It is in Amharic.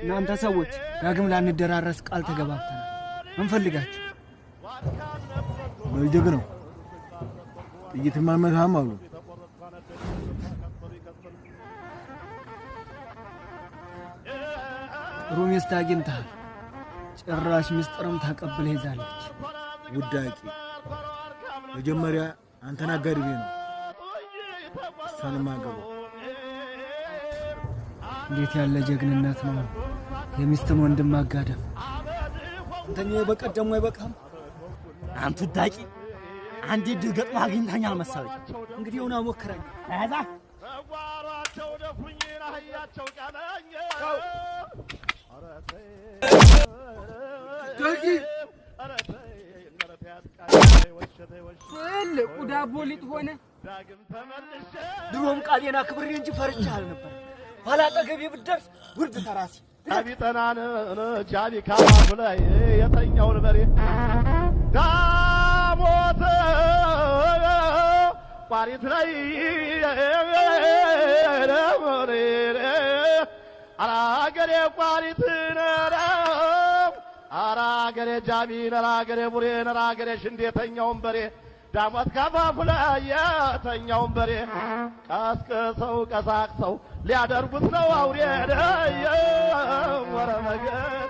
እናንተ ሰዎች ዳግም ላንደራረስ ቃል ተገባብተናል። እንፈልጋችሁ በጀግናው ጥይትም አልመታህም አሉ። ጥሩ ሚስት አግኝተሃል። ጭራሽ ምስጢርም ታቀብለህ ይዛለች። ውዳቂ፣ መጀመሪያ አንተን አጋድቤ ነው እሷንም አገባው። እንዴት ያለ ጀግንነት ነው! የሚስትን ወንድም ማጋደም። አንተኛው በቀደሙ አይበቃም? አንቱ ዳቂ፣ አንዴ ድል ገጥሞ አግኝተኛል መሰለኝ። እንግዲህ ሁና ሞክረኝ። ያዛ። ትልቁ ዳቦ ሊጥ ሆነ። ድሮም ቃሌን አክብሬ እንጂ ፈርቼ አልነበር። ኋላ አጠገቤ ብትደርስ ውርድ ተራሲ። ጃቢ ጠናን ጃቢ ካባቱ ላይ የተኛውን በሬ ዳሞት ቋሪት ላይ አራገሬ ቋሪት አራገሬ ጃቢ ነራገሬ ቡሬ ነራገሬ ሽንዴ የተኛውን በሬ ዳሞት ካፋፉ ላይ የተኛውን በሬ ቀስቅሰው ቀሳቅሰው ሊያደርጉት ነው አውሬ ወረመገን።